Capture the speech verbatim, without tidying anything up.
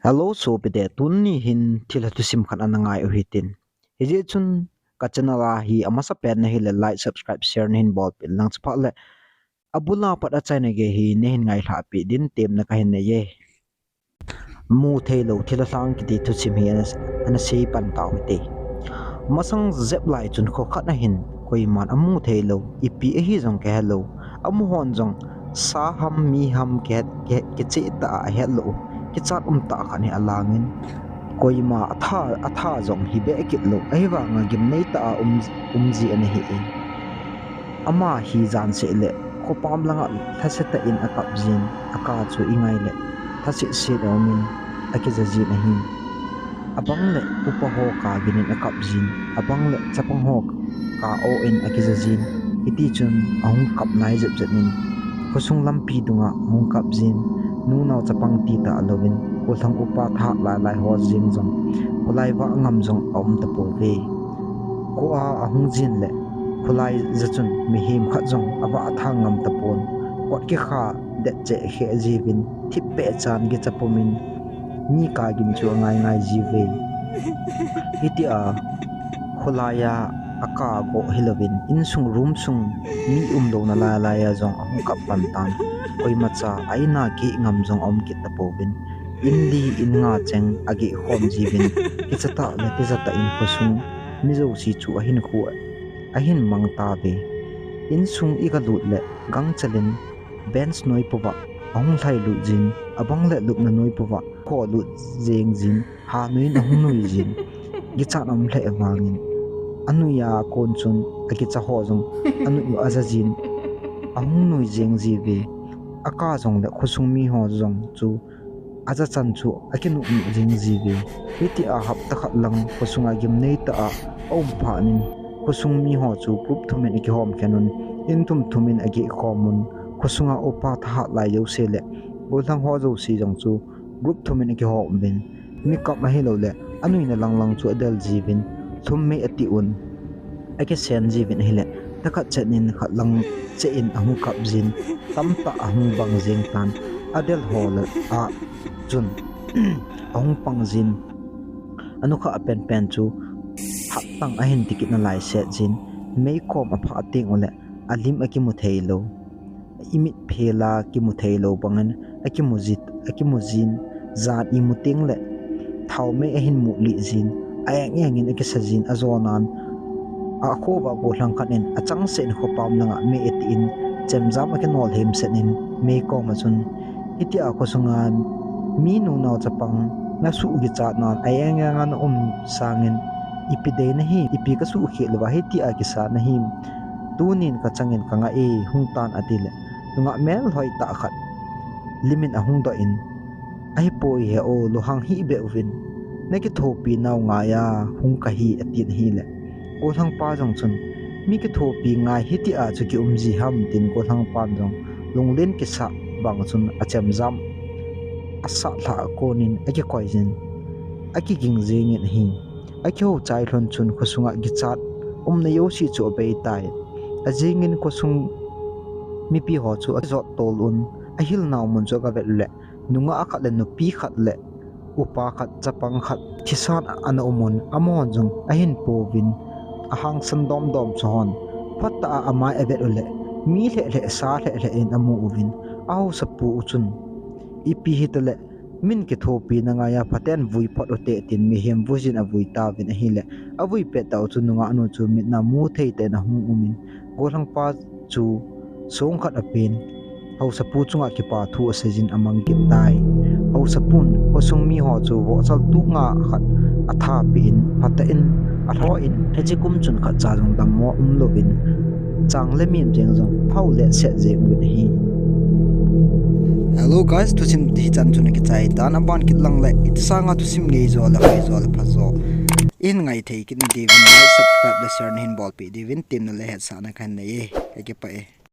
Hello sopite, tuni hin thilha thusim khat ana ngai u hitin. Hijeh chun ka channel a hi amasa pen na hile like, subscribe, share nahin bolpeh in lang, chaphat le abul a pat achaina gei hi nahin ngailhah peh din temna kahin nei e. Mutheilou thilha lhang kiti thusim hi ana, ana sei pan tau hite. Masang jep lai chun kho khat a hin koiman amu theilou, ipi ahi jong kihelou, amu hon jong sa ham mi ham kihet, kihet, kicheh tah a ahetlou, kichat um tah khat hi alangin, koima atha, atha jong hi beh kit lou, ahivanga gimnei tah a um, um ji ana hi e. Ama hi jan seh le khopam langa lhase tah in akap jin, aka chu ingai le lhase set aumin akija jin ahi. Abang le upa ho ka ginin akap jin, abang le chapang ho ka o in akija jin. Hiti chun ahung kap nai jep jep in khosung lampi dunga ahung kap jin, nunao chapang ti talouvin, kholhang upa thahat lai lai ho jeng jong, kholai vah ngam jong aum tapouve. Kho a ahung jin le kholai ja chun mihem khat jong avah thang ngam tapon, kot kikha det cheh kheh jiuvin, thip peh chan kicha pumin, mi ka gin chu angai ngai jiuve. Hitia kholai a aka go hilouvin, insung room sung mi umlouna lai lai a jong ahung kap pan tan. Koimacha a in a keh ngam jong aum kit tapouvin, in li in nga cheng ageh khom jiuvin, kicha tah le tija tah in khosung mi jouse chu ahin khu, ahin mang tauve. Insung iga lut le gangchel in bench noi pouva ahung lhai lut jin, abang le lupna noi pouva kho lut jeng jin, ha noi in ahung noi jin, kichat aum lheh vangin, anoi a kon chun akicha ho jong anoi u aja jin, ahung noi jeng jiuve. Aka jong le khosung mi ho jong chu aja chan chu akinop nop jeng jiuve. Hitia hapta khat lang khosunga gimnei tah a aum phat in, khosung mi ho chu group thum in akihom khen un, in thum thum in ageh khom un, khosunga upa thahat lai jouse le golhang ho jouse jong chu group thum in akihom uvin, mi kap ahilou le anoina lang lang chu adel jiuvin, lhum mei ati un, akisen jiuvin ahile, thakhat chet in khat lang cheh in ahung kap jin, tamtah ahung bang jeng tan, adel ho lah a chun ahung pang jin, anukha pen pen chu hattang ahin tikit nalai set jin, meikom aphah teng ule alim akimu theilou, imit phel a kimu theilou bangin akimu jit, akimu jin, jan imu teng le thao mei ahin mu lih jin, a eng engin akisa jin, ajonan akho uva golhang khat in achangseh in khopam langa mei ati in, chemjam akinol himset in, meikom a chun, hitia khosunga mi nunao chapang nasuh kichat nan a eng enga naum sangin, ipi dei nahi, ipi kasuh khel uva hitia kisa nahim? Tunin kachangin kangah e, hung tan, atile, nungah melhoi tah khat limin ahung doh in, ahipoi he o, lunghang hih beh uvin, nakithopi nau ngaiya hung kahi, atin ahile, golhangpa jong chun, mi kithopi ngai hitia chu kium ji ham, tin golhangpan jong lunglen kisah bang chun achemjam asah lhah a konin akikoi jin, akiging jengin ahi. Akihou chai lhon chun khosunga kichat umna jouse chu abeitai. Ajingin khosung mipi ho chu ajot tol un, ahilnau mun chu agavet ule, nungah khat le nupi khat le upa khat, chapang khat thisan ana umun, amahon jong ahin pouvin, ahangsan domdom chu hon phatah a amai avet ule, mi lhehlheh sa lhehlheh in amu uvin, ahaosapu u chun, ipi hitale, min kithopi nangaiya phaten vui phot ute, tin mihem vuijin avui tauvin ahile, avui pettah u chun nungah nu chu mitna muthei tah in ahung umin, golhangpa chu songkhat apen, haosapu chunga kipa thu aseijin amang kit tai. Haosapun khosung miho chu vohchal tuk nga khat athapeh in, phatah in alhoh in, hiche kum chun khatcha jong dammo umlouvin, chang le mim jeng jong hao le set jeng uvin ahi. Hello guys, thusim hichan chun akichai tan, aban kit lang le iti sanga thusim ngeijo le hoijo le phajo ihin ngai thei kit na diuvin, like, subscribe le share nahin bolpeh diuvin temna le hetsahna kahin nei e. Kakipah e.